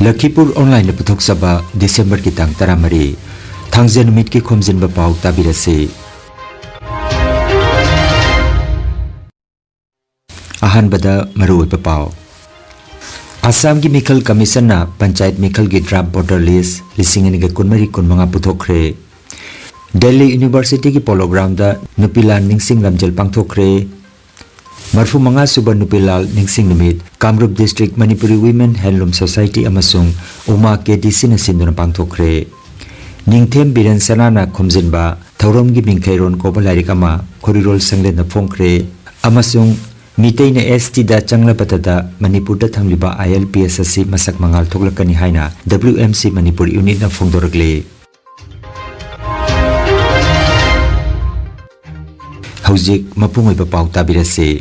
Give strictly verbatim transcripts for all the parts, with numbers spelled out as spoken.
ꯂꯈꯤꯄꯨꯔ ꯑꯣꯟꯂꯥꯏꯟꯅ ꯄꯨꯊꯣꯛꯆꯕ ꯗꯤꯁꯦꯝꯕꯔꯒꯤ ꯇꯥꯡ ꯇꯔꯥꯃꯔꯤ, ꯊꯥꯡꯖ ꯅꯨꯃꯤꯠꯀꯤ ꯈꯣꯝꯖꯤꯟꯕ ꯄꯥꯎ ꯇꯥꯕꯤꯔꯁꯤ꯫ ꯑꯍꯥꯟꯕꯗ ꯃꯔꯨꯑꯣꯏꯕ ꯄꯥꯎ꯫ ꯑꯁꯥꯝꯒꯤ ꯃꯤꯈꯜ ꯀꯃꯤꯁꯟꯅ ꯄꯟꯆꯥꯌꯠ ꯃꯤꯈꯜꯒꯤ ꯗ꯭ꯔꯥꯐ ꯚꯣꯇꯔ ꯂꯤꯁ ꯂꯤꯁꯤꯡ ꯑꯅꯤꯒ ꯀꯨꯟꯃꯔꯤ ꯀꯨꯟꯃꯉꯥ ꯄꯨꯊꯣꯛꯈ꯭ꯔꯦ꯫ ꯗꯦꯜꯂꯤ ꯌꯨꯅꯤꯚꯔꯁꯤꯇꯤꯒꯤ ꯄꯣꯂꯣ ꯒ꯭ꯔꯥꯎꯟꯗ ꯅꯨꯄꯤ ꯂꯥꯟ ꯅꯤꯡꯁꯤꯡ ꯂꯝꯖꯦꯜ ꯄꯥꯡꯊꯣꯛꯈ꯭ꯔꯦ꯫ ꯃꯔꯐꯨ ꯃꯉꯥ ꯁꯨꯕ ꯅꯨꯄꯤ ꯂꯥꯜ ꯅꯤꯡꯁꯤꯡ ꯅꯨꯃꯤꯠ ꯀꯥꯃꯔꯨꯞ ꯗꯤꯁꯇ꯭ꯔꯤꯛ ꯃꯅꯤꯄꯨꯔꯤ ꯋꯤꯃꯦꯟ ꯍꯦꯟꯂꯨꯝ ꯁꯣꯁꯥꯏꯇꯤ ꯑꯃꯁꯨꯡ ꯎꯃꯥ ꯀꯦ ꯗꯤ ꯁꯤꯅ ꯁꯤꯟꯗꯨꯅ ꯄꯥꯡꯊꯣꯛꯈ꯭ꯔꯦ꯫ ꯅꯤꯡꯊꯦꯝ ꯕꯤꯔꯦꯟ ꯁꯅꯥꯅ ꯈꯣꯝꯖꯤꯟꯕ ꯊꯧꯔꯝꯒꯤ ꯃꯤꯡꯈꯩꯔꯣꯟ ꯀꯧꯕ ꯂꯥꯏꯔꯤꯛ ꯑꯃ ꯈꯣꯔꯤꯔꯣꯜ ꯁꯪꯂꯦꯟꯗ ꯐꯣꯡꯈ꯭ꯔꯦ ꯑꯃꯁꯨꯡ ꯃꯤꯇꯩꯅ ꯑꯦꯁ ꯇꯤꯗ ꯆꯪꯂꯕꯇꯗ ꯃꯅꯤꯄꯨꯔꯗ ꯊꯝꯂꯤꯕ ꯑꯥꯏ ꯑꯦꯜ ꯄꯤ ꯑꯦꯁ ꯑꯁꯤ ꯃꯁꯛ ꯃꯉꯥꯜ ꯊꯣꯛꯂꯛꯀꯅꯤ ꯍꯥꯏꯅ ꯗꯕ꯭ꯂꯤꯎ ꯑꯦꯝ ꯁꯤ ꯃꯅꯤꯄꯨꯔ ꯌꯨꯅꯤꯠꯅ ꯐꯣꯡꯗꯣꯔꯛꯂꯤ꯫ ꯍꯧꯖꯤꯛ ꯃꯄꯨꯡ ꯑꯣꯏꯕ ꯄꯥꯎ ꯇꯥꯕꯤꯔꯁꯤ꯫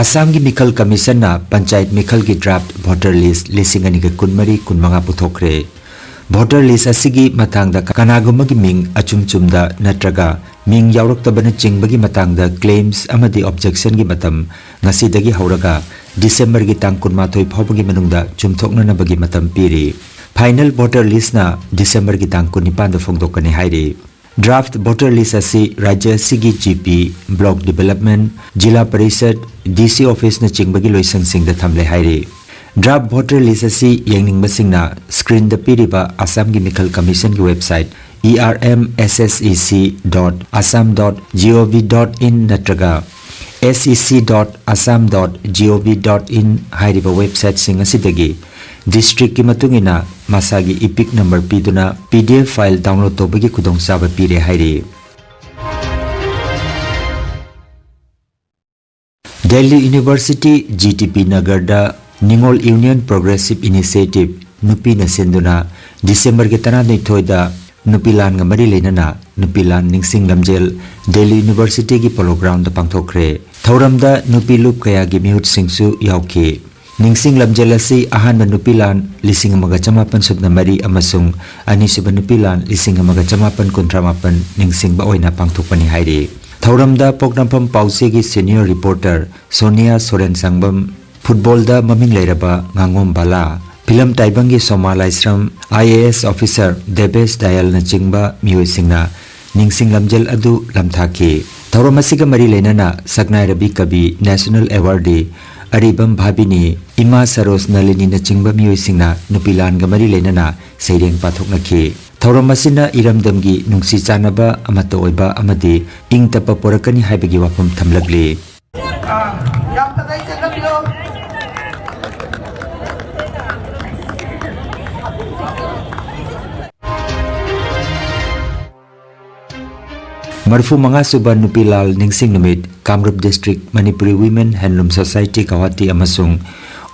ꯑꯁꯥꯝꯒꯤ ꯃꯤꯈꯜ ꯀꯃꯤꯁꯟꯅ ꯄꯟꯆꯥꯌꯠ ꯃꯤꯈꯜꯒꯤ ꯗ꯭ꯔꯥꯐ ꯚꯣꯇꯔ ꯂꯤꯁ ꯂꯤꯁꯤꯡ ꯑꯅꯤꯒ ꯀꯨꯟꯃꯔꯤ ꯀꯨꯟꯃꯉꯥ ꯄꯨꯊꯣꯛꯈ꯭ꯔꯦ꯫ ꯚꯣꯇꯔ ꯂꯤꯁ ꯑꯁꯤꯒꯤ ꯃꯇꯥꯡꯗ ꯀꯅꯥꯒꯨꯝꯕꯒꯤ ꯃꯤꯡ ꯑꯆꯨꯝ ꯆꯨꯝꯗ ꯅꯠꯇ꯭ꯔꯒ ꯃꯤꯡ ꯌꯥꯎꯔꯛꯇꯕꯅꯆꯤꯡꯕꯒꯤ ꯃꯇꯥꯡꯗ ꯀ꯭ꯂꯦꯝꯁ ꯑꯃꯗꯤ ꯑꯣꯕꯖꯦꯛꯁꯟꯒꯤ ꯃꯇꯝ ꯉꯁꯤꯗꯒꯤ ꯍꯧꯔꯒ ꯗꯤꯁꯦꯝꯕꯔꯒꯤ ꯇꯥꯡ ꯀꯨꯟꯃꯥꯊꯣꯏ ꯐꯥꯎꯕꯒꯤ ꯃꯅꯨꯡꯗ ꯆꯨꯝꯊꯣꯛꯅꯅꯕꯒꯤ ꯃꯇꯝ ꯄꯤꯔꯤ꯫ ꯐꯥꯏꯅꯦꯜ ꯚꯣꯇꯔ ꯂꯤꯁꯅ ꯗꯤꯁꯦꯝꯕꯔꯒꯤ ꯇꯥꯡ ꯀꯨꯟꯅꯤꯄꯥꯟꯗ ꯐꯣꯡꯗꯣꯛꯀꯅꯤ ꯍꯥꯏꯔꯤ꯫ ꯗ꯭ꯔꯥꯐ ꯚꯣꯇꯔ ꯂꯤꯁ ꯑꯁꯤ ꯔꯥꯖ꯭ꯌ ꯑꯁꯤꯒꯤ ꯖꯤ ꯄꯤ, ꯕ꯭ꯂꯣꯛ ꯗꯤꯚꯦꯂꯞꯃꯦꯟ, ꯖꯤꯂꯥ ꯄꯔꯤꯁꯠ, ꯗꯤ ꯁꯤ ꯑꯣꯐꯤꯁꯅꯆꯤꯡꯕꯒꯤ ꯂꯣꯏꯁꯪꯁꯤꯡꯗ ꯊꯝꯂꯦ ꯍꯥꯏꯔꯤ꯫ ꯗ꯭ꯔꯥꯐ ꯚꯣꯇꯔ ꯂꯤꯁ ꯑꯁꯤ ꯌꯦꯡꯅꯤꯡꯕꯁꯤꯡꯅ ꯁ꯭ꯀ꯭ꯔꯤꯟꯗ ꯄꯤꯔꯤꯕ ꯑꯁꯥꯝꯒꯤ ꯃꯤꯈꯜ ꯀꯃꯤꯁꯟꯒꯤ website E R M S S E C dot assam dot gov dot in ꯅꯠꯇ꯭ꯔꯒ S E C dot assam dot gov dot in ꯍꯥꯏꯔꯤꯕ ꯋꯦꯕꯁꯥꯏꯠꯁꯤꯡ ꯑꯁꯤꯗꯒꯤ ꯗꯤꯁꯇ꯭ꯔꯤꯛꯀꯤ ꯃꯇꯨꯡ ꯏꯟꯅ ꯃꯁꯥꯒꯤ ꯏꯄꯤꯛ ꯅꯝꯕꯔ ꯄꯤꯗꯨꯅ P D F file download ꯇꯧꯕꯒꯤ ꯈꯨꯗꯣꯡꯆꯥꯕ ꯄꯤꯔꯦ ꯍꯥꯏꯔꯤ꯫ Delhi university, G T P ꯅꯒꯔꯗ ꯅꯤꯉꯣꯜ ꯌꯨꯅꯤꯌꯟ ꯄ꯭ꯔꯣꯒ꯭ꯔꯦꯁꯤꯚ ꯏꯅꯤꯁꯤꯌꯦꯇꯤꯚ ꯅꯨꯄꯤꯅ ꯁꯤꯟꯗꯨꯅ ꯗꯤꯁꯦꯝꯕꯔꯒꯤ ꯇꯔꯥꯅꯤꯊꯣꯏꯗ ꯅꯨꯄꯤ ꯂꯥꯟꯒ ꯃꯔꯤ ꯂꯩꯅꯅ ꯅꯨꯄꯤ ꯂꯥꯟ ꯅꯤꯡꯁꯤꯡ ꯂꯝꯖꯦꯜ ꯗꯦꯜꯂꯤ ꯌꯨꯅꯤꯚꯔꯁꯤꯇꯤꯒꯤ ꯄꯣꯂꯣ ꯒ꯭ꯔꯥꯎꯟꯗ ꯄꯥꯡꯊꯣꯛꯈ꯭ꯔꯦ꯫ ꯊꯧꯔꯝꯗ ꯅꯨꯄꯤ ꯂꯨꯞ ꯀꯌꯥꯒꯤ ꯃꯤꯍꯨꯠꯁꯤꯡꯁꯨ ꯌꯥꯎꯈꯤ꯫ ꯅꯤꯡꯁꯤꯡ ꯂꯝꯖꯦꯜ ꯑꯁꯤ ꯑꯍꯥꯟꯕ ꯅꯨꯄꯤ ꯂꯥꯟ ꯂꯤꯁꯤꯡ ꯑꯃꯒ ꯆꯃꯥꯄꯟ ꯁꯨꯞꯅ ꯃꯔꯤ ꯑꯃꯁꯨꯡ ꯑꯅꯤꯁꯨꯕ ꯅꯨꯄꯤ ꯂꯥꯟ ꯂꯤꯁꯤꯡ ꯑꯃꯒ ꯆꯃꯥꯄꯟ ꯀꯨꯟꯊ꯭ꯔꯥ ꯃꯥꯄꯟ ꯅꯤꯡꯁꯤꯡꯕ ꯑꯣꯏꯅ ꯄꯥꯡꯊꯣꯛꯄꯅꯤ ꯍꯥꯏꯔꯤ꯫ ꯊꯧꯔꯝꯗ ꯄꯣꯛꯅꯐꯝ ꯄꯥꯎꯆꯦꯒꯤ ꯁꯤꯅꯤꯌꯔ ꯔꯤꯄꯣꯔꯇꯔ ꯁꯣꯅꯤꯌꯥ ꯁꯣꯔꯦꯟ ꯁꯥꯡꯕꯝ, ꯐꯨꯠꯕꯣꯜꯗ ꯃꯃꯤꯡ ꯂꯩꯔꯕ ꯉꯥꯉꯣꯝ ꯕꯂꯥ, film ꯇꯥꯏꯕꯪꯒꯤ Soma Laishram, I A S officer ꯗꯦꯕꯦꯁ ꯗꯌꯥꯜꯅꯆꯤꯡꯕ ꯃꯤꯑꯣꯏꯁꯤꯡꯅ ꯅꯤꯡꯁꯤꯡ ꯂꯝꯖꯦꯜ ꯑꯗꯨ ꯂꯝꯊꯥꯈꯤ꯫ ꯊꯧꯔꯝ ꯑꯁꯤꯒ ꯃꯔꯤ ꯂꯩꯅꯅ ꯁꯛꯅꯥꯏꯔꯕꯤ ꯀꯕꯤ, ꯅꯦꯁꯅꯦꯜ ꯑꯦꯋꯥꯔꯗꯤ ꯑꯔꯤꯕꯝ ꯚꯥꯕꯤꯅꯤ, ꯏꯃꯥ ꯁꯔꯣꯖ ꯅꯂꯤꯅꯤꯅꯆꯤꯡꯕ ꯃꯤꯑꯣꯏꯁꯤꯡꯅ ꯅꯨꯄꯤ ꯂꯥꯟꯒ ꯃꯔꯤ ꯂꯩꯅꯅ ꯁꯩꯔꯦꯡ ꯄꯥꯊꯣꯛꯅꯈꯤ꯫ ꯊꯧꯔꯝ ꯑꯁꯤꯅ ꯏꯔꯝꯗꯝꯒꯤ ꯅꯨꯡꯁꯤ ꯆꯥꯟꯅꯕ, ꯑꯃꯠꯇ ꯑꯣꯏꯕ ꯑꯃꯗꯤ ꯏꯪ ꯇꯞꯄ ꯄꯣꯔꯛꯀꯅꯤ ꯍꯥꯏꯕꯒꯤ ꯋꯥꯐꯝ ꯊꯝꯂꯛꯂꯤ꯫ ꯌꯥꯝ ꯐꯖꯩ, ꯆꯠꯅꯕꯤꯌꯣ꯫ ꯃꯔꯤꯐꯨ ꯃꯉꯥ ꯁꯨꯕ ꯅꯨꯄꯤ ꯂꯥꯜ ꯅꯤꯡꯁꯤꯡ ꯅꯨꯃꯤꯠ ꯀꯥꯃꯔꯨꯞ ꯗꯤꯁꯇ꯭ꯔꯤꯛ ꯃꯅꯤꯄꯨꯔꯤ ꯋꯤꯃꯦꯟ ꯍꯦꯟꯂꯨꯝ ꯁꯣꯁꯥꯏꯇꯤ ꯒꯧꯍꯥꯇꯤ ꯑꯃꯁꯨꯡ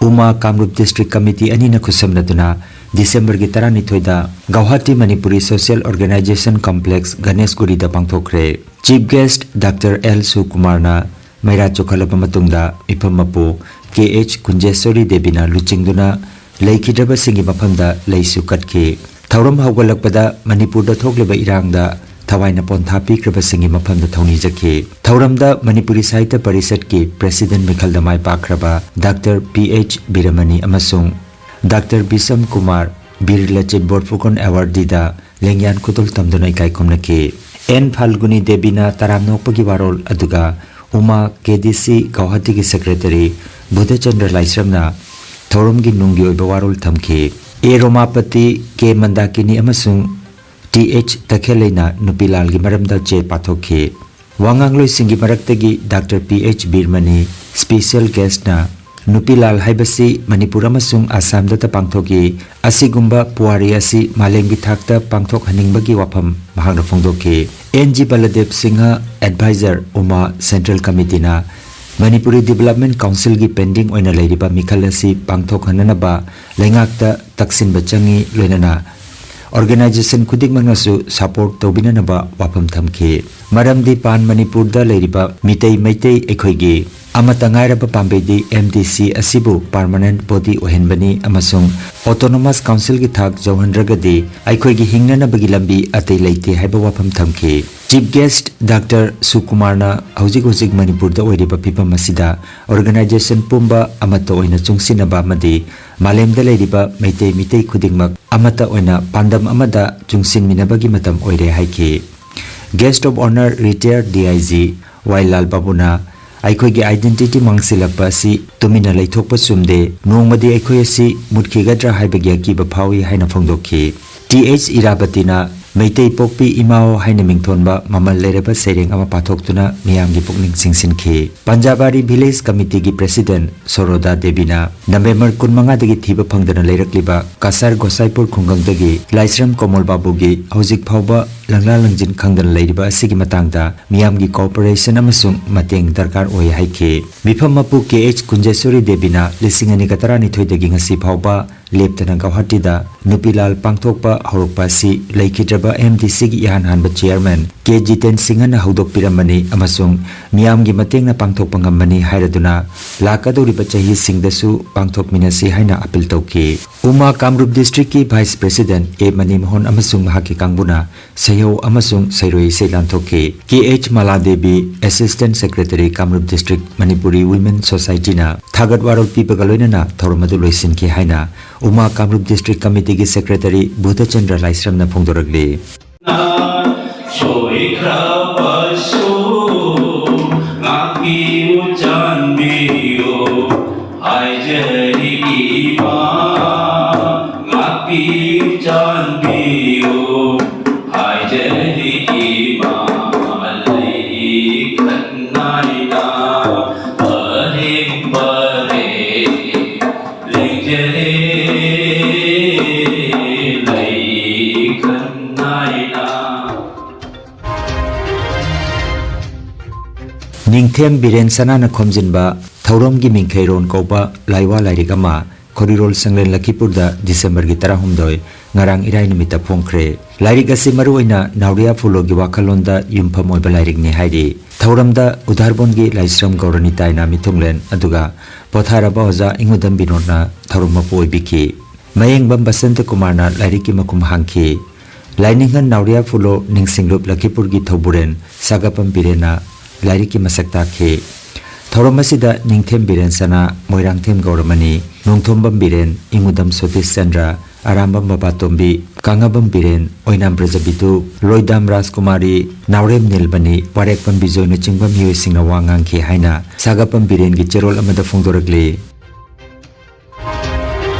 ꯎꯃꯥ ꯀꯥꯃꯔꯨꯞ ꯗꯤꯁꯇ꯭ꯔꯤꯛ ꯀꯃꯤꯇꯤ ꯑꯅꯤꯅ ꯈꯨꯠꯁꯝꯅꯗꯨꯅ ꯗꯤꯁꯦꯝꯕꯔꯒꯤ ꯇꯔꯥꯅꯤꯊꯣꯏꯗ Guwahati Manipuri social organisation complex ꯒꯅꯦꯁꯒꯨꯔꯤꯗ ꯄꯥꯡꯊꯣꯛꯈ꯭ꯔꯦ꯫ ꯆꯤꯐ ꯒꯦꯁ꯭ꯠ ꯗꯥꯛꯇꯔ ꯑꯦꯜ ꯁꯨꯀꯨꯃꯥꯔꯅ ꯃꯩꯔꯥ ꯆꯣꯛꯈꯠꯂꯕ ꯃꯇꯨꯡꯗ ꯃꯤꯐꯝ ꯃꯄꯨ ꯀꯦ ꯑꯩꯆ ꯀꯨꯟꯖꯦꯁ꯭ꯋꯔꯤ ꯗꯦꯕꯤꯅ ꯂꯨꯆꯤꯡꯗꯨꯅ ꯂꯩꯈꯤꯗ꯭ꯔꯕꯁꯤꯡꯒꯤ ꯃꯐꯝꯗ ꯂꯩꯁꯨ ꯀꯠꯈꯤ꯫ ꯊꯧꯔꯝ ꯍꯧꯒꯠꯂꯛꯄꯗ ꯃꯅꯤꯄꯨꯔꯗ ꯊꯣꯛꯂꯤꯕ ꯏꯔꯥꯡꯗ ꯊꯋꯥꯏꯅ ꯄꯣꯟꯊꯥ ꯄꯤꯈ꯭ꯔꯕꯁꯤꯡꯒꯤ ꯃꯐꯝꯗ ꯊꯧꯅꯤꯖꯈꯤ꯫ ꯊꯧꯔꯝꯗ ꯃꯅꯤꯄꯨꯔꯤ ꯁꯥꯍꯤꯇ꯭ꯌ ꯄꯔꯤꯁꯠꯀꯤ ꯄ꯭ꯔꯦꯁꯤꯗꯦꯟꯠ ꯃꯤꯈꯜꯗ ꯃꯥꯏ ꯄꯥꯛꯈ꯭ꯔꯕ ꯗꯥꯛꯇꯔ ꯄꯤ ꯑꯩꯆ ꯕꯤꯔꯃꯅꯤ ꯑꯃꯁꯨꯡ ꯗꯥꯛꯇꯔ ꯕꯤꯁꯝ ꯀꯨꯃꯥꯔ, ꯕꯤꯔ ꯂꯆꯤꯠ ꯕꯣꯔꯐꯨꯀꯟ ꯑꯦꯋꯥꯔꯗꯤꯗ ꯂꯦꯡꯌꯥꯟ ꯈꯨꯗꯣꯜ ꯇꯝꯗꯨꯅ ꯏꯀꯥꯏ ꯈꯨꯝꯅꯈꯤ꯫ ꯑꯦꯟ ꯐꯥꯜꯒꯨꯅꯤ ꯗꯦꯕꯤꯅ ꯇꯔꯥꯝꯅ ꯑꯣꯛꯄꯒꯤ ꯋꯥꯔꯣꯜ ꯑꯗꯨꯒ ꯎꯃꯥ ꯀꯦ ꯗꯤ ꯁꯤ ꯒꯧꯍꯥꯇꯤꯒꯤ ꯁꯦꯀ꯭ꯔꯦꯇꯔꯤ ꯕꯨꯙꯆꯟꯗ꯭ꯔ ꯂꯥꯏꯁ꯭ꯔꯝꯅ ꯊꯧꯔꯝꯒꯤ ꯅꯨꯡꯒꯤ ꯑꯣꯏꯕ ꯋꯥꯔꯣꯜ ꯊꯝꯈꯤ꯫ ꯑꯦ ꯔꯣꯃꯥꯄꯇꯤ, ꯀꯦ ꯃꯟꯗꯥꯀꯤꯅꯤ ꯑꯃꯁꯨꯡ ꯇꯤ ꯑꯩꯆ ꯇꯈꯦꯜꯂꯩꯅ ꯅꯨꯄꯤ ꯂꯥꯜꯒꯤ ꯃꯔꯝꯗ ꯆꯦ ꯄꯥꯊꯣꯛꯈꯤ꯫ ꯋꯥꯉꯥꯡꯂꯣꯏꯁꯤꯡꯒꯤ ꯃꯔꯛꯇꯒꯤ ꯗꯥꯛꯇꯔ ꯄꯤ ꯑꯩꯆ ꯕꯤꯔꯃꯅꯤ, ꯁ꯭ꯄꯦꯁꯤꯌꯦꯜ ꯒꯦꯁ꯭ꯠꯅ ꯅꯨꯄꯤ ꯂꯥꯜ ꯍꯥꯏꯕꯁꯤ ꯃꯅꯤꯄꯨꯔ ꯑꯃꯁꯨꯡ ꯑꯁꯥꯝꯗꯇ ꯄꯥꯡꯊꯣꯛꯏ꯫ ꯑꯁꯤꯒꯨꯝꯕ ꯄꯨꯋꯥꯔꯤ ꯑꯁꯤ ꯃꯥꯂꯦꯝꯒꯤ ꯊꯥꯛꯇ ꯄꯥꯡꯊꯣꯛꯍꯟꯅꯤꯡꯕꯒꯤ ꯋꯥꯐꯝ ꯃꯍꯥꯛꯅ ꯐꯣꯡꯗꯣꯛꯈꯤ꯫ N G Baldev Singh, adviser ꯎꯃꯥ ꯁꯦꯟꯇ꯭ꯔꯦꯜ ꯀꯃꯤꯇꯤꯅ ꯃꯅꯤꯄꯨꯔꯤ ꯗꯤꯕꯦꯂꯞꯃꯦꯟꯠ ꯀꯥꯎꯟꯁꯤꯜꯒꯤ ꯄꯦꯟꯗꯤꯡ ꯑꯣꯏꯅ ꯂꯩꯔꯤꯕ ꯃꯤꯈꯜ ꯑꯁꯤ ꯄꯥꯡꯊꯣꯛꯍꯟꯅꯅꯕ ꯂꯩꯉꯥꯛꯇ ꯇꯛꯁꯤꯟꯕ ꯆꯪꯏ, ꯂꯣꯏꯅꯅ ꯑꯣꯔꯒꯅꯥꯏꯖꯦꯁꯟ ꯈꯨꯗꯤꯡꯃꯛꯅꯁꯨ ꯁꯄꯣꯔꯠ ꯇꯧꯕꯤꯅꯅꯕ ꯋꯥꯐꯝ ꯊꯝꯈꯤ꯫ ꯃꯔꯝꯗꯤ ꯄꯥꯟ ꯃꯅꯤꯄꯨꯔꯗ ꯂꯩꯔꯤꯕ ꯃꯤꯇꯩ ꯃꯩꯇꯩ ꯑꯩꯈꯣꯏꯒꯤ ꯑꯃꯠꯇ ꯉꯥꯏꯔꯕ ꯄꯥꯝꯕꯩꯗꯤ ꯑꯦꯝ ꯗꯤ ꯁꯤ ꯑꯁꯤꯕꯨ permanent body ꯑꯣꯏꯍꯟꯕꯅꯤ ꯑꯃꯁꯨꯡ autonomous councilꯒꯤ ꯊꯥꯛ ꯌꯧꯍꯟꯗ꯭ꯔꯒꯗꯤ ꯑꯩꯈꯣꯏꯒꯤ ꯍꯤꯡꯅꯅꯕꯒꯤ ꯂꯝꯕꯤ ꯑꯇꯩ ꯂꯩꯇꯦ ꯍꯥꯏꯕ ꯋꯥꯐꯝ ꯊꯝꯈꯤ꯫ Chief Guest ꯗꯥꯛꯇꯔ ꯁꯨꯀꯨꯃꯥꯔꯅ ꯍꯧꯖꯤꯛ ꯍꯧꯖꯤꯛ ꯃꯅꯤꯄꯨꯔꯗ ꯑꯣꯏꯔꯤꯕ ꯐꯤꯕꯝ ꯑꯁꯤꯗ organization ꯄꯨꯝꯕ ꯑꯃꯠꯇ ꯑꯣꯏꯅ ꯆꯨꯡꯁꯤꯟꯅꯕ ꯑꯃꯗꯤ ꯃꯥꯂꯦꯝꯗ ꯂꯩꯔꯤꯕ ꯃꯩꯇꯩ ꯃꯤꯇꯩ ꯈꯨꯗꯤꯡꯃꯛ ꯑꯃꯠꯇ ꯑꯣꯏꯅ ꯄꯥꯟꯗꯝ ꯑꯃꯗ ꯆꯨꯡꯁꯤꯟꯃꯤꯟꯅꯕꯒꯤ ꯃꯇꯝ ꯑꯣꯏꯔꯦ ꯍꯥꯏꯈꯤ꯫ Guest of Honour retired D I G ꯋꯥꯏ ꯂꯥꯜ ꯕꯥꯕꯨꯅ ꯑꯩꯈꯣꯏꯒꯤ identity ꯃꯥꯡꯁꯤꯜꯂꯛꯄ ꯑꯁꯤ ꯇꯨꯃꯤꯟꯅ ꯂꯩꯊꯣꯛꯄ ꯆꯨꯝꯗꯦ, ꯅꯣꯡꯃꯗꯤ ꯑꯩꯈꯣꯏ ꯑꯁꯤ ꯃꯨꯠꯈꯤꯒꯗ꯭ꯔꯥ ꯍꯥꯏꯕꯒꯤ ꯑꯀꯤꯕ ꯐꯥꯎꯏ ꯍꯥꯏꯅ ꯐꯣꯡꯗꯣꯛꯈꯤ꯫ ꯇꯤ ꯑꯩꯆ ꯏꯔꯥꯕꯇꯤꯅ ꯃꯩꯇꯩ ꯄꯣꯛꯄꯤ ꯏꯃꯥ ꯍꯥꯏꯅ ꯃꯤꯡꯊꯣꯟꯕ ꯃꯃꯜ ꯂꯩꯔꯕ ꯁꯩꯔꯦꯡ ꯑꯃ ꯄꯥꯊꯣꯛꯇꯨꯅ ꯃꯤꯌꯥꯝꯒꯤ ꯄꯨꯛꯅꯤꯡ ꯆꯤꯡꯁꯤꯟꯈꯤ꯫ ꯄꯟꯖꯥꯕꯥꯔꯤ village committeeꯒꯤ president ꯁꯣꯔꯣꯗꯥ ꯗꯦꯕꯤꯅ November ꯀꯨꯟꯃꯉꯥꯗꯒꯤ ꯊꯤꯕ ꯐꯪꯗꯅ ꯂꯩꯔꯛꯂꯤꯕ ꯀꯁꯥꯔ ꯒꯣꯁꯥꯏꯄꯨꯔ ꯈꯨꯡꯒꯪꯗꯒꯤ ꯂꯥꯏꯁ꯭ꯔꯝ ꯀꯣꯃꯣꯜ ꯕꯥꯕꯨꯒꯤ ꯍꯧꯖꯤꯛ ꯐꯥꯎꯕ ꯂꯪꯂꯥ ꯂꯪꯖꯤꯟ ꯈꯪꯗꯅ ꯂꯩꯔꯤꯕ ꯑꯁꯤꯒꯤ ꯃꯇꯥꯡꯗ ꯃꯤꯌꯥꯝꯒꯤ cooperation ꯑꯃꯁꯨꯡ ꯃꯇꯦꯡ ꯗꯔꯀꯥꯔ ꯑꯣꯏ ꯍꯥꯏꯈꯤ꯫ ꯃꯤꯐꯝ ꯃꯄꯨ ꯀꯦ ꯑꯩꯆ ꯀꯨꯟꯖꯦꯁꯣꯔꯤ ꯗꯦꯕꯤꯅ ꯂꯤꯁꯤꯡ ꯑꯅꯤ ꯇꯔꯥꯅꯤꯊꯣꯏꯗꯒꯤ ꯉꯁꯤ ꯐꯥꯎꯕ ꯂꯦꯞꯇꯅ ꯒꯧꯍꯥꯇꯤꯗ ꯅꯨꯄꯤ ꯂꯥꯜ ꯄꯥꯡꯊꯣꯛꯄ ꯍꯧꯔꯛꯄ ꯑꯁꯤ ꯂꯩꯈꯤꯗ꯭ꯔꯕ ꯑꯦꯝ ꯗꯤ ꯁꯤꯒꯤ ꯏꯍꯥꯟ ꯍꯥꯟꯕ chairman ꯀꯦ ꯖꯤꯇꯦꯟ ꯁꯤꯡꯍꯅ ꯍꯧꯗꯣꯛꯄꯤꯔꯝꯕꯅꯤ ꯑꯃꯁꯨꯡ ꯃꯤꯌꯥꯝꯒꯤ ꯃꯇꯦꯡꯅ ꯄꯥꯡꯊꯣꯛꯄ ꯉꯝꯕꯅꯤ ꯍꯥꯏꯔꯗꯨꯅ ꯂꯥꯛꯀꯗꯧꯔꯤꯕ ꯆꯍꯤꯁꯤꯡꯗꯁꯨ ꯄꯥꯡꯊꯣꯛꯃꯤꯟꯅꯁꯤ ꯍꯥꯏꯅ appeal ꯇꯧꯈꯤ꯫ ꯎꯃꯥ ꯀꯥꯃꯔꯨꯞ districtꯀꯤ vice president ꯑꯦ ꯃꯅꯤꯃꯣꯍꯟ ꯑꯃꯁꯨꯡ ꯃꯍꯥꯛꯀꯤ ꯀꯥꯡꯕꯨꯅ ꯁꯩꯍꯧ ꯑꯃꯁꯨꯡ ꯁꯩꯔꯣꯏ ꯏꯁꯩ ꯂꯥꯟꯊꯣꯛꯈꯤ꯫ K H Mala Devi, assistant secretary Kamrup district, Manipuri women societyꯅ ꯊꯥꯒꯠ ꯋꯥꯔꯣꯜ ꯄꯤꯕꯒ ꯂꯣꯏꯅꯅ ꯊꯧꯔꯝ ꯑꯗꯨ ꯂꯣꯏꯁꯤꯟꯈꯤ ꯍꯥꯏꯅ ꯎꯃꯥ ꯀꯥꯃꯔꯨꯞ district committeeꯒꯤ secretary ꯕꯨꯙꯆꯟꯗ꯭ꯔ ꯂꯥꯏꯁ꯭ꯔꯝꯅ ꯐꯣꯡꯗꯣꯔꯛꯂꯤ꯫ ꯁꯣꯏꯈ꯭ꯔꯕꯁꯨ ꯉꯥꯛꯄꯤꯌꯨ ꯆꯥꯟꯕꯤꯌꯨ, ꯍꯥꯏꯖꯔꯤ ꯏꯃꯥ, ꯉꯥꯛꯄꯤꯌꯨ ꯆꯥꯟꯕꯤꯌꯨ, ꯍꯥꯏꯖꯔꯤ ꯏꯃꯥ, ꯂꯩꯈꯟ ꯅꯥꯏꯅ ꯄꯔꯦꯡ ꯄꯔꯦꯡ ꯂꯦꯡꯖꯔꯦ, ꯂꯩꯈꯟ ꯅꯥꯏꯅ꯫ ꯅꯤꯡꯊꯦꯝ ꯕꯤꯔꯦꯟ ꯁꯅꯥꯅ ꯈꯣꯝꯖꯤꯟꯕ ꯊꯧꯔꯝꯒꯤ ꯃꯤꯡꯈꯩꯔꯣꯟ ꯀꯧꯕ ꯂꯥꯏꯋꯥ ꯂꯥꯏꯔꯤꯛ ꯑꯃ ꯈꯣꯔꯤꯔꯣꯜ ꯁꯪꯂꯦꯟ ꯂꯈꯤꯄꯨꯔꯗ Decemberꯒꯤ ꯇꯔꯥꯍꯨꯝꯗꯣꯏ, ꯉꯔꯥꯡ ꯏꯔꯥꯏ ꯅꯨꯃꯤꯠꯇ ꯐꯣꯡꯈ꯭ꯔꯦ꯫ ꯂꯥꯏꯔꯤꯛ ꯑꯁꯤ ꯃꯔꯨꯑꯣꯏꯅ ꯅꯥꯎꯔꯤꯌꯥ ꯐꯨꯂꯣꯒꯤ ꯋꯥꯈꯜꯂꯣꯟꯗ ꯌꯨꯝꯐꯝ ꯑꯣꯏꯕ ꯂꯥꯏꯔꯤꯛꯅꯤ ꯍꯥꯏꯔꯤ꯫ ꯊꯧꯔꯝꯗ ꯎꯗꯥꯔꯕꯣꯟꯒꯤ ꯂꯥꯏꯁ꯭ꯔꯝ ꯒꯧꯔꯅꯤꯇꯥꯏꯅ ꯃꯤꯊꯨꯡꯂꯦꯟ ꯑꯗꯨꯒ ꯄꯣꯊꯥꯔꯕ ꯑꯣꯖꯥ ꯏꯉꯨꯗꯝ ꯕꯤꯅꯣꯗꯅ ꯊꯧꯔꯝ ꯃꯄꯨ ꯑꯣꯏꯕꯤꯈꯤ꯫ ꯃꯌꯦꯡꯕꯝ ꯕꯁꯟꯇ ꯀꯨꯃꯥꯔꯅ ꯂꯥꯏꯔꯤꯛꯀꯤ ꯃꯈꯨꯝ ꯍꯥꯡꯈꯤ꯫ ꯂꯥꯏꯅꯤꯡꯍꯟ ꯅꯥꯎꯔꯤꯌꯥ ꯐꯨꯂꯣ ꯅꯤꯡꯁꯤꯡꯂꯨꯞ ꯂꯈꯤꯄꯨꯔꯒꯤ ꯊꯧꯕꯨꯔꯦꯟ ꯁꯥꯒꯥꯄꯝ ꯕꯤꯔꯦꯟꯅ ꯂꯥꯏꯔꯤꯛꯀꯤ ꯃꯁꯛ ꯇꯥꯛꯈꯤ꯫ ꯊꯧꯔꯝ ꯑꯁꯤꯗ ꯅꯤꯡꯊꯦꯝ ꯕꯤꯔꯦꯟ ꯁꯅꯥ, ꯃꯣꯏꯔꯥꯡꯊꯦꯝ ꯒꯧꯔꯃꯅꯤ, ꯅꯣꯡꯊꯣꯝꯕꯝ ꯕꯤꯔꯦꯟ, ꯏꯉꯨꯗꯝ ꯁꯣꯇꯤꯁ ꯆꯟꯗ꯭ꯔ, ꯑꯔꯥꯝꯕꯝ ꯕꯕꯥꯇꯣꯝꯕꯤ, ꯀꯥꯡꯉꯕꯝ ꯕꯤꯔꯦꯟ, ꯑꯣꯏꯅꯥꯝ ꯕ꯭ꯔꯖꯕꯤꯗꯨ, ꯂꯣꯏꯗꯥꯝ ꯔꯥꯖꯀꯨꯃꯥꯔꯤ, ꯅꯥꯎꯔꯦꯝ ꯅꯤꯜꯃꯅꯤ, ꯋꯥꯔꯦꯛꯄꯝ ꯕꯤꯖꯣꯏꯅꯆꯤꯡꯕ ꯃꯤꯑꯣꯏꯁꯤꯡꯅ ꯋꯥ ꯉꯥꯡꯈꯤ ꯍꯥꯏꯅ ꯁꯥꯒꯥꯄꯝ ꯕꯤꯔꯦꯟꯒꯤ ꯆꯦꯔꯣꯜ ꯑꯃꯗ ꯐꯣꯡꯗꯣꯔꯛꯂꯤ꯫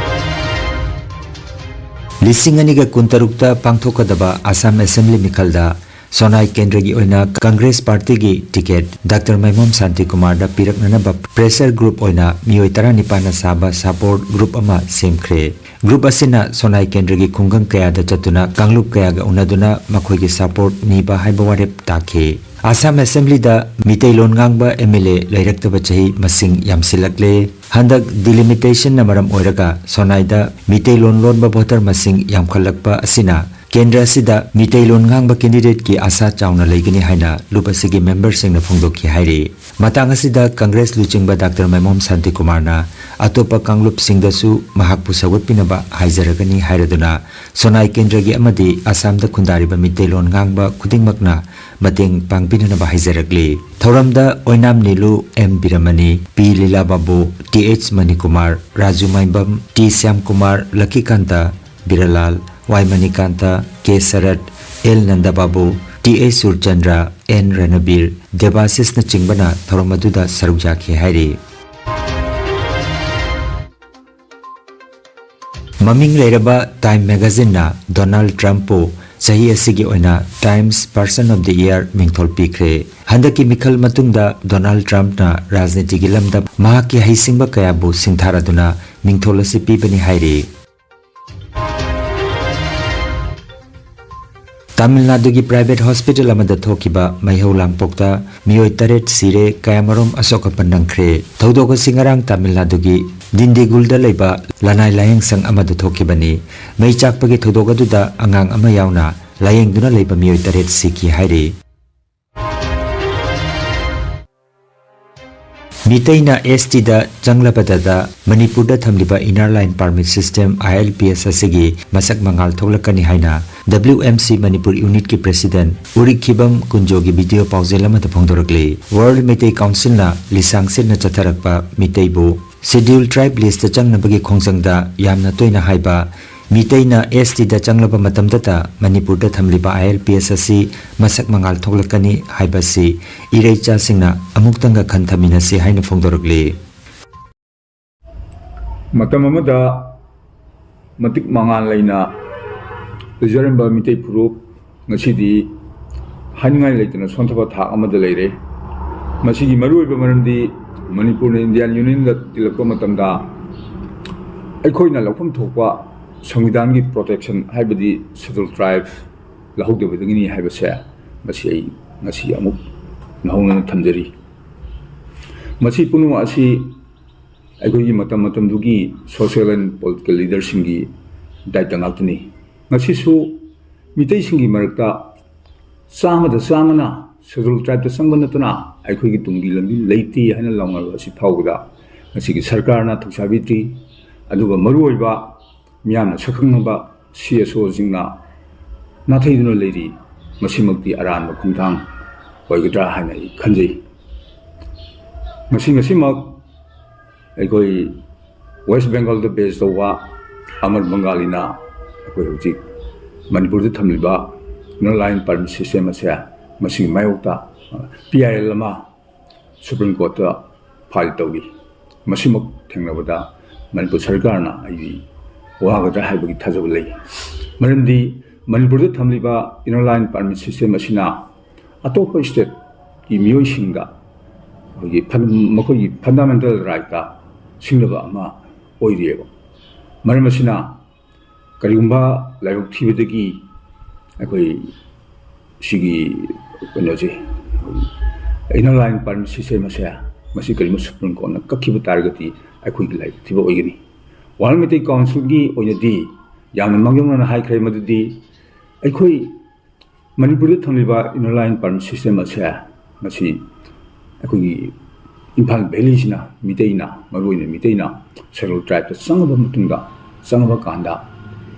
ꯂꯤꯁꯤꯡ ꯑꯅꯤꯒ ꯀꯨꯟꯇꯔꯨꯛꯇ ꯄꯥꯡꯊꯣꯛꯀꯗꯕ ꯑꯁꯥꯝ ꯑꯦꯁꯦꯝꯕ꯭ꯂꯤ ꯃꯤꯈꯜꯗ ꯁꯣꯅꯥꯏ ꯀꯦꯟꯗ꯭ꯔꯒꯤ ꯑꯣꯏꯅ ꯀꯪꯒ꯭ꯔꯦꯁ ꯄꯥꯔꯇꯤꯒꯤ ꯇꯤꯀꯦꯠ ꯗꯥꯛꯇꯔ ꯃꯥꯏꯃꯣꯝ ꯁꯥꯟꯇꯤꯀꯨꯃꯥꯔꯗ ꯄꯤꯔꯛꯅꯅꯕ ꯄ꯭ꯔꯦꯁꯔ ꯒ꯭ꯔꯨꯞ ꯑꯣꯏꯅ ꯃꯤꯑꯣꯏ ꯇꯔꯥꯅꯤꯄꯥꯟꯅ ꯁꯥꯕ ꯁꯄꯣꯔꯠ ꯒ꯭ꯔꯨꯞ ꯑꯃ ꯁꯦꯝꯈ꯭ꯔꯦ꯫ ꯒ꯭ꯔꯨꯞ ꯑꯁꯤꯅ ꯁꯣꯅꯥꯏ ꯀꯦꯟꯗ꯭ꯔꯒꯤ ꯈꯨꯡꯒꯪ ꯀꯌꯥꯗ ꯆꯠꯇꯨꯅ ꯀꯥꯡꯂꯨꯞ ꯀꯌꯥꯒ ꯎꯅꯗꯨꯅ ꯃꯈꯣꯏꯒꯤ ꯁꯄꯣꯔꯠ ꯅꯤꯕ ꯍꯥꯏꯕ ꯋꯥꯔꯦꯞ ꯇꯥꯈꯤ꯫ ꯑꯁꯥꯝ ꯑꯦꯁꯦꯝꯕ꯭ꯂꯤꯗ ꯃꯤꯇꯩꯂꯣꯟ ꯉꯥꯡꯕ ꯑꯦꯝ ꯑꯦꯜ ꯑꯦ ꯂꯩꯔꯛꯇꯕ ꯆꯍꯤ ꯃꯁꯤꯡ ꯌꯥꯝꯁꯤꯜꯂꯛꯂꯦ꯫ ꯍꯟꯗꯛ ꯗꯤꯂꯤꯃꯤꯇꯦꯁꯟꯅ ꯃꯔꯝ ꯑꯣꯏꯔꯒ ꯁꯣꯅꯥꯏꯗ ꯃꯤꯇꯩꯂꯣꯟ ꯂꯣꯟꯕ ꯚꯣꯇꯔ ꯃꯁꯤꯡ ꯌꯥꯝꯈꯠꯂꯛꯄ ꯑꯁꯤꯅ ꯀꯦꯟꯗ꯭ꯔ ꯑꯁꯤꯗ ꯃꯤꯇꯩꯂꯣꯟ ꯉꯥꯡꯕ ꯀꯦꯟꯗꯤꯗꯦꯠꯀꯤ ꯑꯥꯁꯥ ꯆꯥꯎꯅ ꯂꯩꯒꯅꯤ ꯍꯥꯏꯅ ꯂꯨꯞ ꯑꯁꯤꯒꯤ ꯃꯦꯝꯕꯔꯁꯤꯡꯅ ꯐꯣꯡꯗꯣꯛꯈꯤ ꯍꯥꯏꯔꯤ꯫ ꯃꯇꯥꯡ ꯑꯁꯤꯗ ꯀꯪꯒ꯭ꯔꯦꯁ ꯂꯨꯆꯤꯡꯕ ꯗꯥꯛꯇꯔ ꯃꯥꯏꯃꯣꯝ ꯁꯥꯟꯇꯤꯀꯨꯃꯥꯔꯅ ꯑꯇꯣꯞꯄ ꯀꯥꯡꯂꯨꯞꯁꯤꯡꯗꯁꯨ ꯃꯍꯥꯛꯄꯨ ꯁꯧꯒꯠꯄꯤꯅꯕ ꯍꯥꯏꯖꯔꯒꯅꯤ ꯍꯥꯏꯔꯗꯨꯅ ꯁꯣꯅꯥꯏ ꯀꯦꯟꯗ꯭ꯔꯒꯤ ꯑꯃꯗꯤ ꯑꯁꯥꯝꯗ ꯈꯨꯟꯗꯥꯔꯤꯕ ꯃꯤꯇꯩꯂꯣꯟ ꯉꯥꯡꯕ ꯈꯨꯗꯤꯡꯃꯛꯅ ꯃꯇꯦꯡ ꯄꯥꯡꯕꯤꯅꯅꯕ ꯍꯥꯏꯖꯔꯛꯂꯤ꯫ ꯊꯧꯔꯝꯗ ꯑꯣꯏꯅꯥꯝ ꯅꯤꯂꯨ, M Biramani, P Lila Babu, T H Manikumar, Raju Maibam, T Shyamkumar, Lakhikanta, Biralal, Y Manikanta, K Sarat, L Nandababu, T H Surchandra, N Ranbir, ꯗꯦꯕꯥꯁꯤꯁꯅꯆꯤꯡꯕꯅ ꯊꯧꯔꯝ ꯑꯗꯨꯗ ꯁꯔꯨꯛ ꯌꯥꯈꯤ ꯍꯥꯏꯔꯤ꯫ ꯃꯃꯤꯡ ꯂꯩꯔꯕ ꯇꯥꯏꯝ ꯃꯦꯒꯥꯖꯤꯟꯅ ꯗꯣꯅꯥꯜꯗ ꯇ꯭ꯔꯝꯞꯄꯨ ꯆꯍꯤ ꯑꯁꯤꯒꯤ ꯑꯣꯏꯅ times person of the year ꯃꯤꯡꯊꯣꯜ ꯄꯤꯈ꯭ꯔꯦ꯫ ꯍꯟꯗꯛꯀꯤ ꯃꯤꯈꯜ ꯃꯇꯨꯡꯗ ꯗꯣꯅꯥꯜꯗ ꯇ꯭ꯔꯝꯞꯅ ꯔꯥꯖꯅꯤꯇꯤꯒꯤ ꯂꯝꯗ ꯃꯍꯥꯛꯀꯤ ꯍꯩꯁꯤꯡꯕ ꯀꯌꯥꯕꯨ ꯁꯤꯡꯊꯥꯔꯗꯨꯅ ꯃꯤꯡꯊꯣꯜ ꯑꯁꯤ ꯄꯤꯕꯅꯤ ꯍꯥꯏꯔꯤ꯫ ꯇꯥꯃꯤꯜ ꯅꯥꯗꯨꯒꯤ private hospital ꯑꯃꯗ ꯊꯣꯛꯈꯤꯕ ꯃꯩꯍꯧ ꯂꯥꯡꯄꯣꯛꯇ ꯃꯤꯑꯣꯏ ꯇꯔꯦꯠ ꯁꯤꯔꯦ, ꯀꯌꯥꯃꯔꯨꯝ ꯑꯁꯣꯛ ꯑꯄꯟ ꯅꯪꯈ꯭ꯔꯦ꯫ ꯊꯧꯗꯣꯛ ꯑꯁꯤ ꯉꯔꯥꯡ ꯇꯥꯃꯤꯜ ꯅꯥꯗꯨꯒꯤ ꯗꯤꯟꯗꯤꯒꯨꯜꯗ ꯂꯩꯕ ꯂꯅꯥꯏ ꯂꯥꯌꯦꯡꯁꯪ ꯑꯃꯗ ꯊꯣꯛꯈꯤꯕꯅꯤ꯫ ꯃꯩ ꯆꯥꯛꯄꯒꯤ ꯊꯧꯗꯣꯛ ꯑꯗꯨꯗ ꯑꯉꯥꯡ ꯑꯃ ꯌꯥꯎꯅ ꯂꯥꯌꯦꯡꯗꯨꯅ ꯂꯩꯕ ꯃꯤꯑꯣꯏ ꯇꯔꯦꯠ ꯁꯤꯈꯤ ꯍꯥꯏꯔꯤ꯫ ꯃꯤꯇꯩꯅ ꯑꯦꯁ ꯇꯤꯗ ꯆꯪꯂꯕꯗꯗ ꯃꯅꯤꯄꯨꯔꯗ ꯊꯝꯂꯤꯕ Inner Line Permit System, ꯑꯥꯏ ꯑꯦꯜ ꯄꯤ ꯑꯦꯁ, ꯑꯁꯤꯒꯤ ꯃꯁꯛ ꯃꯉꯥꯜ ꯊꯣꯛꯂꯛꯀꯅꯤ ꯍꯥꯏꯅ W M C Manipur unitꯀꯤ president ꯎꯔꯤꯛꯈꯤꯕꯝ ꯀꯨꯟꯖꯣꯒꯤ video ꯄꯥꯎꯖꯦꯜ ꯑꯃꯗ ꯐꯣꯡꯗꯣꯔꯛꯂꯤ꯫ World ꯃꯩꯇꯩ Councilꯅ ꯂꯤꯁꯥꯡ ꯁꯤꯠꯅ ꯆꯠꯊꯔꯛꯄ ꯃꯤꯇꯩꯕꯨ Scheduled Tribe listꯇ ꯆꯪꯅꯕꯒꯤ ꯈꯣꯡꯖꯪꯗ ꯌꯥꯝꯅ ꯇꯣꯏꯅ ꯍꯥꯏꯕ ꯃꯤꯇꯩꯅ ꯑꯦꯁ ꯇꯤꯗ ꯆꯪꯂꯕ ꯃꯇꯝꯗꯇ ꯃꯅꯤꯄꯨꯔꯗ ꯊꯝꯂꯤꯕ ꯑꯥꯏ ꯑꯦꯜ ꯄꯤ ꯑꯦꯁ ꯑꯁꯤ ꯃꯁꯛ ꯃꯉꯥꯜ ꯊꯣꯛꯂꯛꯀꯅꯤ ꯍꯥꯏꯕꯁꯤ ꯏꯔꯩꯆꯥꯁꯤꯡꯅ ꯑꯃꯨꯛꯇꯪꯒ ꯈꯟꯊꯃꯤꯟꯅꯁꯤ ꯍꯥꯏꯅ ꯐꯣꯡꯗꯣꯔꯛꯂꯤ꯫ ꯃꯇꯝ ꯑꯃꯗ ꯃꯇꯤꯛ ꯃꯉꯥꯜ ꯂꯩꯅ ꯂꯩꯖꯔꯝꯕ ꯃꯤꯇꯩ ꯐꯨꯔꯨꯞ ꯉꯁꯤꯗꯤ ꯍꯥꯏꯅꯤꯡꯉꯥꯏ ꯂꯩꯇꯅ ꯁꯣꯟꯊꯕ ꯊꯥꯛ ꯑꯃꯗ ꯂꯩꯔꯦ꯫ ꯃꯁꯤꯒꯤ ꯃꯔꯨꯑꯣꯏꯕ ꯃꯔꯝꯗꯤ ꯃꯅꯤꯄꯨꯔꯅ Indian Unionꯗ ꯇꯤꯜꯂꯛꯄ ꯃꯇꯝꯗ ꯑꯩꯈꯣꯏꯅ ꯂꯧꯐꯝ ꯊꯣꯛꯄ ꯁꯪꯕꯤꯙꯥꯟꯒꯤ protection, ꯍꯥꯏꯕꯗꯤ Scheduled Tribe ꯂꯧꯍꯧꯗꯕꯗꯒꯤꯅꯤ ꯍꯥꯏꯕꯁꯦ ꯃꯁꯤ ꯑꯩ ꯉꯁꯤ ꯑꯃꯨꯛ ꯅꯧꯍꯧꯅꯅ ꯊꯝꯖꯔꯤ꯫ ꯃꯁꯤ ꯄꯨꯝꯅꯃꯛ ꯑꯁꯤ ꯑꯩꯈꯣꯏꯒꯤ ꯃꯇꯝ ꯃꯇꯝꯗꯨꯒꯤ social and political leaderꯁꯤꯡꯒꯤ ꯗꯥꯏꯇ ꯉꯥꯛꯇꯅꯤ꯫ ꯉꯁꯤꯁꯨ ꯃꯤꯇꯩꯁꯤꯡꯒꯤ ꯃꯔꯛꯇ ꯆꯥꯝꯃꯗ ꯆꯥꯝꯃꯅ Scheduled Tribeꯇ ꯆꯪꯕ ꯅꯠꯇꯅ ꯑꯩꯈꯣꯏꯒꯤ ꯇꯨꯡꯒꯤ ꯂꯝꯕꯤ ꯂꯩꯇꯦ ꯍꯥꯏꯅ ꯂꯥꯎꯅꯕ ꯑꯁꯤ ꯐꯥꯎꯕꯗ ꯉꯁꯤꯒꯤ ꯁꯔꯀꯥꯔꯅ ꯊꯧꯁꯥꯕꯤꯗ꯭ꯔꯤ꯫ ꯑꯗꯨꯒ ꯃꯔꯨꯑꯣꯏꯕ ꯃꯤꯌꯥꯝꯅ ꯁꯛꯈꯪꯅꯕ C S Oꯁꯤꯡꯅ ꯅꯥꯊꯩꯗꯨꯅ ꯂꯩꯔꯤ꯫ ꯃꯁꯤꯃꯛꯇꯤ ꯑꯔꯥꯟꯕ ꯈꯣꯡꯊꯥꯡ ꯑꯣꯏꯒꯗ꯭ꯔꯥ ꯍꯥꯏꯅ ꯑꯩ ꯈꯟꯖꯩ꯫ ꯉꯁꯤ ꯉꯁꯤꯃꯛ ꯑꯩꯈꯣꯏ West Bengalꯗ base ꯇꯧꯕ ꯑꯃꯔ ꯕꯪꯒꯥꯂꯤꯅ ꯑꯩꯈꯣꯏ ꯍꯧꯖꯤꯛ ꯃꯅꯤꯄꯨꯔꯗ ꯊꯝꯂꯤꯕ Inner Line Permit System ꯑꯁꯦ, ꯃꯁꯤꯒꯤ ꯃꯥꯌꯣꯛꯇ P I L ꯑꯃ Supreme Courtꯇ file ꯇꯧꯔꯤ꯫ ꯃꯁꯤꯃꯛ ꯊꯦꯡꯅꯕꯗ ꯃꯅꯤꯄꯨꯔ ꯁꯔꯀꯥꯔꯅ ꯑꯩꯒꯤ ꯋꯥꯒꯗ꯭ꯔꯥ ꯍꯥꯏꯕꯒꯤ ꯊꯥꯖꯕ ꯂꯩ꯫ ꯃꯔꯝꯗꯤ ꯃꯅꯤꯄꯨꯔꯗ ꯊꯝꯂꯤꯕ Inner Line Permit System ꯑꯁꯤꯅ ꯑꯇꯣꯞꯄ stateꯀꯤ ꯃꯤꯑꯣꯏꯁꯤꯡꯗ ꯑꯩꯈꯣꯏꯒꯤ ꯐꯟ-, ꯃꯈꯣꯏꯒꯤ fundamental rightꯇ ꯁꯤꯡꯅꯕ ꯑꯃ ꯑꯣꯏꯔꯤꯑꯕ꯫ ꯃꯔꯝ ꯑꯁꯤꯅ ꯀꯔꯤꯒꯨꯝꯕ ꯂꯥꯏꯕꯛ ꯊꯤꯕꯗꯒꯤ ꯑꯩꯈꯣꯏ ꯁꯤꯒꯤ ꯀꯩꯅꯣꯁꯦ, inner line permit system ꯑꯁꯦ, ꯃꯁꯤ ꯀꯔꯤꯒꯨꯝꯕ Supreme Courtꯅ ꯀꯛꯈꯤꯕ ꯇꯥꯔꯒꯗꯤ ꯑꯩꯈꯣꯏꯒꯤ ꯂꯥꯏꯕꯛ ꯊꯤꯕ ꯑꯣꯏꯒꯅꯤ꯫ World Meitei Councilꯒꯤ ꯑꯣꯏꯅꯗꯤ ꯌꯥꯝꯅ ꯃꯥꯡꯖꯧꯅꯅ ꯍꯥꯏꯈ꯭ꯔꯦ ꯃꯗꯨꯗꯤ ꯑꯩꯈꯣꯏ ꯃꯅꯤꯄꯨꯔꯗ ꯊꯝꯂꯤꯕ inner line permit system ꯑꯁꯦ, ꯃꯁꯤ ꯑꯩꯈꯣꯏꯒꯤ ꯏꯝꯐꯥꯜ ꯚꯦꯂꯤꯁꯤꯅ, ꯃꯤꯇꯩꯅ, ꯃꯔꯨꯑꯣꯏꯅ ꯃꯤꯇꯩꯅ Scheduled Tribeꯇ ꯆꯪꯉꯕ ꯃꯇꯨꯡꯗ, ꯆꯪꯉꯕ ꯀꯥꯟꯗ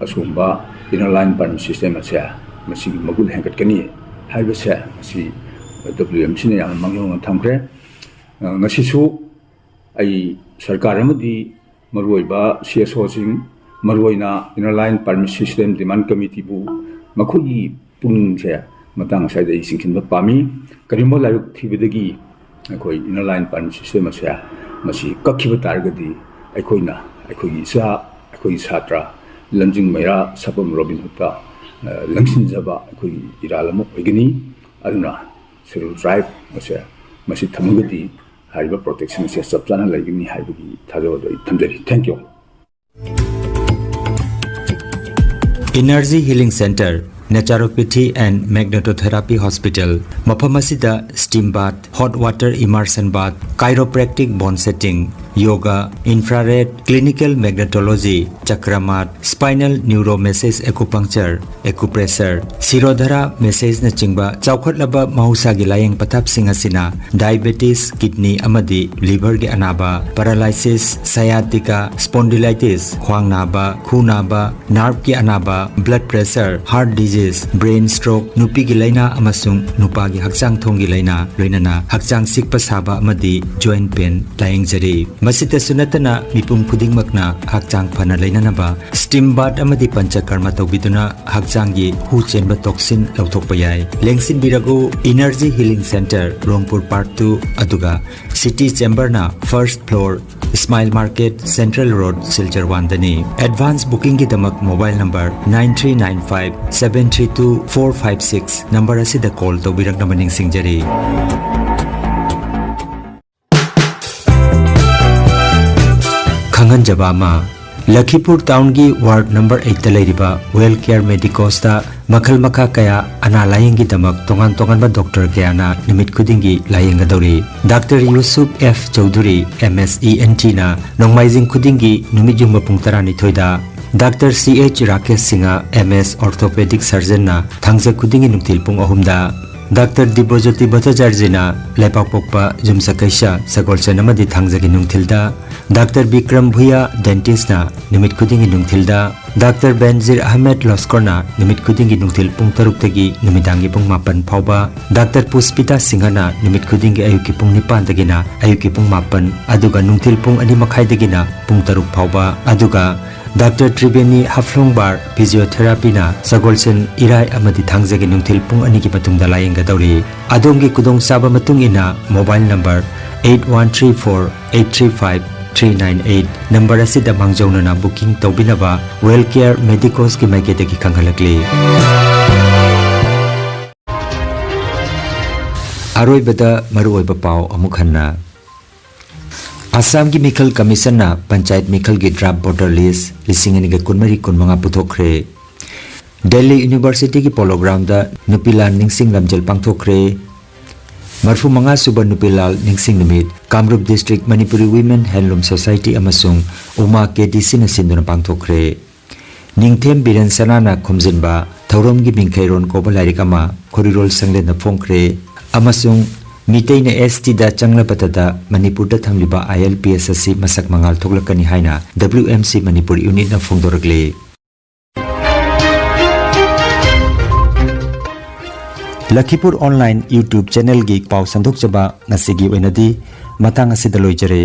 ꯑꯁꯤꯒꯨꯝꯕ inner line permit system ꯑꯁꯦ, ꯃꯁꯤꯒꯤ ꯃꯒꯨꯟ ꯍꯦꯟꯒꯠꯀꯅꯤ ꯍꯥꯏꯕꯁꯦ, ꯃꯁꯤ WMCꯅ ꯌꯥꯝꯅ ꯃꯥꯡꯖꯧꯅꯅ ꯊꯝꯈ꯭ꯔꯦ꯫ ꯑ, ꯉꯁꯤꯁꯨ ꯑꯩ ꯁꯔꯀꯥꯔ ꯑꯃꯗꯤ ꯃꯔꯨꯑꯣꯏꯕ CSOꯁꯤꯡ, ꯃꯔꯨꯑꯣꯏꯅ inner line permit system demand committeeꯕꯨ ꯃꯈꯣꯏꯒꯤ ꯄꯨꯛꯅꯤꯡꯁꯦ ꯃꯇꯥꯡ ꯑꯁꯤꯗ ꯑꯩ ꯆꯤꯡꯁꯤꯟꯕ ꯄꯥꯝꯃꯤ꯫ ꯀꯔꯤꯒꯨꯝꯕ ꯂꯥꯏꯕꯛ ꯊꯤꯕꯗꯒꯤ ꯑꯩꯈꯣꯏ inner line permit system ꯑꯁꯦ ꯃꯁꯤ ꯀꯛꯈꯤꯕ ꯇꯥꯔꯒꯗꯤ, ꯑꯩꯈꯣꯏꯅ ꯑꯩꯈꯣꯏꯒꯤ ꯏꯆꯥ, ꯑꯩꯈꯣꯏꯒꯤ ꯁꯥꯇ꯭ꯔ, ꯂꯝꯖꯤꯡ ꯃꯩꯔꯥ ꯁꯥꯄꯝ ꯔꯣꯕꯤꯟ ꯍꯨꯗꯇ, ꯑ, ꯂꯪꯁꯤꯟꯖꯕ ꯑꯩꯈꯣꯏꯒꯤ ꯏꯔꯥꯜ ꯑꯃ ꯑꯣꯏꯒꯅꯤ꯫ ꯑꯗꯨꯅ Scheduled Tribe ꯑꯁꯦ ꯃꯁꯤ ꯊꯝꯃꯒꯗꯤ ꯍꯥꯏꯔꯤꯕ protection ꯑꯁꯦ ꯆꯞ ꯆꯥꯅ ꯂꯩꯒꯅꯤ ꯍꯥꯏꯕꯒꯤ ꯊꯥꯖꯕꯗꯣ ꯑꯩ ꯊꯝꯖꯔꯤ꯫ Thank you꯫ Energy Healing Center, Naturopathy and Magnetotherapy Hospital, ꯃꯐꯝ ꯑꯁꯤꯗ steam bath, hot water immersion bath, chiropractic bone setting, yoga, infrared, clinical magnetology, chakramat, spinal neuromassage, acupuncture, acupressure, Shirodhara massage ꯅꯆꯤꯡꯕ ꯆꯥꯎꯈꯠꯂꯕ ꯃꯍꯧꯁꯥꯒꯤ ꯂꯥꯌꯦꯡ ꯄꯊꯥꯞꯁꯤꯡ ꯑꯁꯤꯅ diabetes, kidney ꯑꯃꯗꯤ liver ꯒꯤ ꯑꯅꯥꯕ, paralysis, sciatica, spondylitis, ꯈ꯭ꯋꯥꯡ ꯅꯥꯕ, ꯈꯨ ꯅꯥꯕ, nerve ꯀꯤ ꯑꯅꯥꯕ, blood pressure, heart disease, brain stroke, ꯅꯨꯄꯤꯒꯤ ꯂꯥꯏꯅꯥ ꯑꯃꯁꯨꯡ ꯅꯨꯄꯥꯒꯤ ꯍꯛꯆꯥꯡ ꯊꯣꯡꯒꯤ ꯂꯥꯏꯅꯥ, ꯂꯣꯏꯅꯅ ꯍꯛꯆꯥꯡ ꯆꯤꯛꯄ ꯁꯥꯕ ꯑꯃꯗꯤ joint pain ꯂꯥꯌꯦꯡꯖꯔꯤ꯫ ꯃꯁꯤꯇꯁꯨ ꯅꯠꯇꯅ ꯃꯤꯄꯨꯝ ꯈꯨꯗꯤꯡꯃꯛꯅ ꯍꯛꯆꯥꯡ ꯐꯅ ꯂꯩꯅꯅꯕ steam bath ꯑꯃꯗꯤ ꯄꯟꯆꯀꯔꯃ ꯇꯧꯕꯤꯗꯨꯅ ꯍꯛꯆꯥꯡꯒꯤ ꯍꯨ ꯆꯦꯟꯕ toxin ꯂꯧꯊꯣꯛꯄ ꯌꯥꯏ꯫ ꯂꯦꯡꯁꯤꯟꯕꯤꯔꯒꯨ Energy Healing Center, ꯔꯣꯡꯄꯨꯔ Park two, ꯑꯗꯨꯒ City Chamber ꯅ first floor, Smile Market, Central Road, Silchar one ꯗꯅꯤ꯫ Advance booking ꯒꯤꯗꯃꯛ mobile number nine three nine five seven three two four five six number ꯑꯁꯤꯗ call ꯇꯧꯕꯤꯔꯛꯅꯕ ꯅꯤꯡꯁꯤꯡꯖꯔꯤ꯫ ꯈꯪꯍꯟꯖꯕ ꯑꯃ, ꯂꯈꯤꯄꯨꯔ ꯇꯥꯎꯟꯒꯤ ward number ꯑꯩꯠꯇ ꯂꯩꯔꯤꯕ well care ꯃꯦꯗꯤꯀꯣꯁꯇ ꯃꯈꯜ ꯃꯈꯥ ꯀꯌꯥ ꯑꯅꯥ ꯂꯥꯌꯦꯡꯒꯤꯗꯃꯛ ꯇꯣꯉꯥꯟ ꯇꯣꯉꯥꯟꯕ ꯗꯣꯛꯇꯔ ꯀꯌꯥꯅ ꯅꯨꯃꯤꯠ ꯈꯨꯗꯤꯡꯒꯤ ꯂꯥꯌꯦꯡꯒꯗꯧꯔꯤ꯫ Doctor Yusuf F Chowdhury, M S E N ꯇꯤꯅ ꯅꯣꯡꯃꯥꯏꯖꯤꯡ ꯈꯨꯗꯤꯡꯒꯤ ꯅꯨꯃꯤꯠ ꯌꯨꯡꯕ ꯄꯨꯡ ꯇꯔꯥꯅꯤꯊꯣꯏꯗ, doctor C H Rakesh Singh, M S orthopaedic ꯁꯔꯖꯟꯅ ꯊꯥꯡꯖ ꯈꯨꯗꯤꯡꯒꯤ ꯅꯨꯡꯊꯤꯜ ꯄꯨꯡ ꯑꯍꯨꯝꯗ, ꯗꯥꯛꯇꯔ ꯗꯤꯕ꯭ꯔꯣꯖꯣꯇꯤ ꯚꯠꯇꯥꯆꯥꯔꯖꯤꯅ ꯂꯩꯕꯥꯛꯄꯣꯛꯄ ꯌꯨꯝꯁꯀꯩꯁ ꯁꯒꯣꯜꯁꯦꯟ ꯑꯃꯗꯤ ꯊꯥꯡꯖꯒꯤ ꯅꯨꯡꯊꯤꯜꯗ, ꯗꯥꯛꯇꯔ ꯕꯤꯀ꯭ꯔꯝ ꯚꯨꯌꯥ ꯗꯦꯟꯇꯤꯁꯅ ꯅꯨꯃꯤꯠ ꯈꯨꯗꯤꯡꯒꯤ ꯅꯨꯡꯊꯤꯜꯗ, ꯗꯥꯛꯇꯔ ꯕꯦꯟꯖꯤꯔ ꯑꯍꯃꯦꯗ ꯂꯣꯁꯀꯣꯔꯅ ꯅꯨꯃꯤꯠ ꯈꯨꯗꯤꯡꯒꯤ ꯅꯨꯡꯊꯤꯜ ꯄꯨꯡ ꯇꯔꯨꯛꯇꯒꯤ ꯅꯨꯃꯤꯗꯥꯡꯒꯤ ꯄꯨꯡ ꯃꯥꯄꯟ ꯐꯥꯎꯕ, ꯗꯥꯛꯇꯔ ꯄꯨꯁꯄꯤꯇꯥ ꯁꯤꯡꯍꯅ ꯅꯨꯃꯤꯠ ꯈꯨꯗꯤꯡꯒꯤ ꯑꯌꯨꯛꯀꯤ ꯄꯨꯡ ꯅꯤꯄꯥꯟꯗꯒꯤꯅ ꯑꯌꯨꯛꯀꯤ ꯄꯨꯡ ꯃꯥꯄꯟ, ꯑꯗꯨꯒ ꯅꯨꯡꯊꯤꯜ ꯄꯨꯡ ꯑꯅꯤ ꯃꯈꯥꯏꯗꯒꯤꯅ ꯄꯨꯡ ꯇꯔꯨꯛ ꯐꯥꯎꯕ, ꯑꯗꯨꯒ ꯗꯥꯛꯇꯔ ꯇ꯭ꯔꯤꯕꯦꯅꯤ ꯍꯐ꯭ꯂꯣꯡꯕꯥꯔ ꯐꯤꯖꯤꯑꯣꯊꯦꯔꯥꯄꯤꯅ ꯁꯒꯣꯜꯁꯦꯟ, ꯏꯔꯥꯏ ꯑꯃꯗꯤ ꯊꯥꯡꯖꯒꯤ ꯅꯨꯡꯊꯤꯜ ꯄꯨꯡ ꯑꯅꯤꯒꯤ ꯃꯇꯨꯡꯗ ꯂꯥꯌꯦꯡꯒꯗꯧꯔꯤ꯫ ꯑꯗꯣꯝꯒꯤ ꯈꯨꯗꯣꯡꯆꯥꯕ ꯃꯇꯨꯡ ꯏꯟꯅ mobile number eight one three four eight three five three nine eight number ꯑꯁꯤꯗ ꯃꯥꯡꯖꯧꯅꯅ ꯕꯨꯀꯤꯡ ꯇꯧꯕꯤꯅꯕ ꯋꯦꯜ ꯀꯦꯌꯔ ꯃꯦꯗꯤꯀꯣꯁꯀꯤ ꯃꯥꯏꯀꯩꯗꯒꯤ ꯈꯪꯍꯜꯂꯛꯂꯤ꯫ ꯑꯔꯣꯏꯕꯗ ꯃꯔꯨꯑꯣꯏꯕ ꯄꯥꯎ ꯑꯃꯨꯛ ꯍꯟꯅ꯫ ꯑꯁꯥꯝꯒꯤ ꯃꯤꯈꯜ ꯀꯃꯤꯁꯟꯅ ꯄꯟꯆꯥꯌꯠ ꯃꯤꯈꯜꯒꯤ ꯗ꯭ꯔꯥꯐ ꯚꯣꯇꯔ ꯂꯤꯁ ꯂꯤꯁꯤꯡ ꯑꯅꯤꯒ ꯀꯨꯟꯃꯔꯤ ꯀꯨꯟꯃꯉꯥ ꯄꯨꯊꯣꯛꯈ꯭ꯔꯦ꯫ ꯗꯦꯜꯂꯤ ꯌꯨꯅꯤꯚꯔꯁꯤꯇꯤꯒꯤ ꯄꯣꯂꯣ ꯒ꯭ꯔꯥꯎꯟꯗ ꯅꯨꯄꯤ ꯂꯥꯜ ꯅꯤꯡꯁꯤꯡ ꯂꯝꯖꯦꯜ ꯄꯥꯡꯊꯣꯛꯈ꯭ꯔꯦ꯫ ꯃꯔꯐꯨ ꯃꯉꯥ ꯁꯨꯕ ꯅꯨꯄꯤ ꯂꯥꯜ ꯅꯤꯡꯁꯤꯡ ꯅꯨꯃꯤꯠ ꯀꯥꯃꯔꯨꯞ ꯗꯤꯁꯇ꯭ꯔꯤꯛ ꯃꯅꯤꯄꯨꯔꯤ ꯋꯤꯃꯦꯟ ꯍꯦꯟꯂꯨꯝ ꯁꯣꯁꯥꯏꯇꯤ ꯑꯃꯁꯨꯡ ꯎꯃꯥ ꯀꯦ ꯗꯤ ꯁꯤꯅ ꯁꯤꯟꯗꯨꯅ ꯄꯥꯡꯊꯣꯛꯈ꯭ꯔꯦ꯫ ꯅꯤꯡꯊꯦꯝ ꯕꯤꯔꯦꯟ ꯁꯅꯥꯅ ꯈꯣꯝꯖꯤꯟꯕ ꯊꯧꯔꯝꯒꯤ ꯃꯤꯡꯈꯩꯔꯣꯟ ꯀꯧꯕ ꯂꯥꯏꯔꯤꯛ ꯑꯃ ꯈꯣꯔꯤꯔꯣꯜ ꯁꯪꯂꯦꯟꯗ ꯐꯣꯡꯈ꯭ꯔꯦ ꯑꯃꯁꯨꯡ ꯃꯤꯇꯩꯅ ꯑꯦꯁ ꯇꯤꯗ ꯆꯪꯂꯕꯇꯗ ꯃꯅꯤꯄꯨꯔꯗ ꯊꯝꯂꯤꯕ ꯑꯥꯏ ꯑꯦꯜ ꯄꯤ ꯑꯦꯁ ꯑꯁꯤ ꯃꯁꯛ ꯃꯉꯥꯜ ꯊꯣꯛꯂꯛꯀꯅꯤ ꯍꯥꯏꯅ ꯗꯕ꯭ꯂꯤꯎ ꯑꯦꯝ ꯁꯤ ꯃꯅꯤꯄꯨꯔ ꯌꯨꯅꯤꯠꯅ ꯐꯣꯡꯗꯣꯔꯛꯂꯤ꯫ ꯂꯈꯤꯄꯨꯔ ꯑꯣꯟꯂꯥꯏꯟ YouTube ꯆꯦꯅꯦꯜꯒꯤ ꯄꯥꯎ ꯁꯟꯗꯣꯛꯆꯕ ꯉꯁꯤꯒꯤ ꯑꯣꯏꯅꯗꯤ ꯃꯇꯥꯡ ꯑꯁꯤꯗ ꯂꯣꯏꯖꯔꯦ꯫